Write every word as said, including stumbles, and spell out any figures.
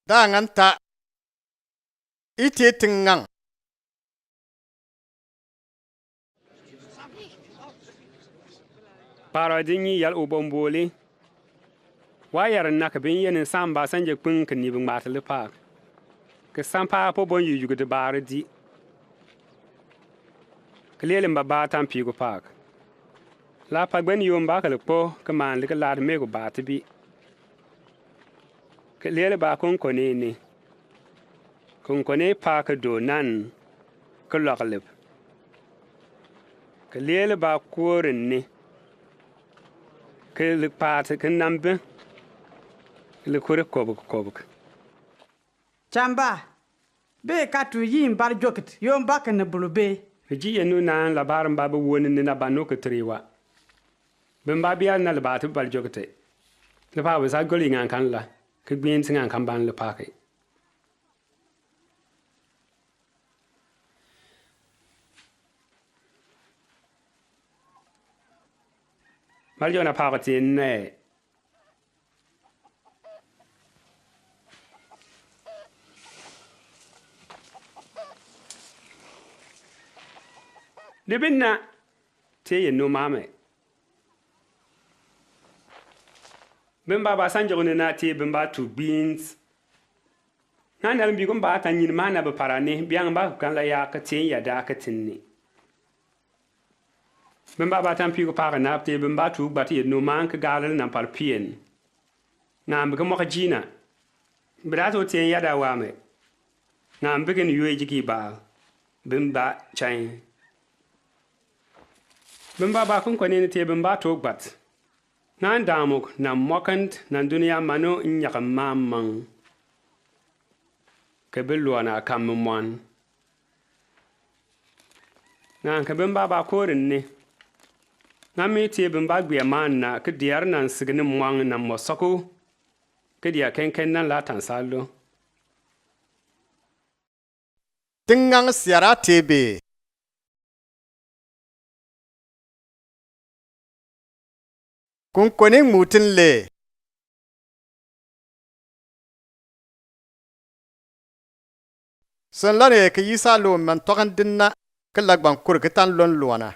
Da aŋa ta. I tee tǝŋŋaŋ. Parodi nyi yal u bambole. Wa yar na kǝ bin yen sam ba sanje kpǝn kǝ ni bǝn matali pak. Kǝ sam pa po bon yu yugudi baradi. Kǝ lele mba ba tampi gu pak. La pa gben yom ba kǝ lǝkpo kǝ man lǝkǝ lad me gu ba tǝbi. Kǝ lele ba kǝn kone ni. Kǝn kone pak kǝ do nan kǝ lɔk lǝp. Kǝ lele ba kore ni. Kǝ lǝk pat kǝ nambe. Kǝ lǝk kore kobuk kobuk. Chamba. Be katu yi mbar jokit yom ba kǝn bulu be. Ji yenu nan la bar mba be woni ni na banu kǝ triwa. Be mba bia na lǝ ba tǝ bal jokite. Lǝ pa be sa goli ŋa kan la. Kǝ gbin ti ŋa kan ban lǝ pa ke. Mal jona pa ko tin ne. Dibin na te ye no mame. Bimba ba sanjo ne na te bimba tu beans. Na na bimbi kumba ta nyin ma na ba parani biang ba kan la ya ka tin ya da ka tin ni. Bimba ba tampi ko pa ka na te bimba tu ba te no man ka galal na par pien. Ngam bi ka mo ka jina. Bra to tin ya da wa me. Ngam bi kin yue jiki ba. Bimba chain. Bimba ba kun kone ni te bimba to gbat. Nan damuk na mokant na dunia manu nyaka mamang. Ke bi luana kam mwan. Nan ke bimba ba korin ni. Nan mi te bimba gbia man na ke diar nan sigini mwang na mosoku. Ke dia kenken nan la tansalo. Tǝŋŋaŋ siara tebe. Kunkoni ŋmutǝn le. Sǝnlane kǝ yisa lo man tɔkan dǝnna kǝ lagban kur kǝ tan lon lona.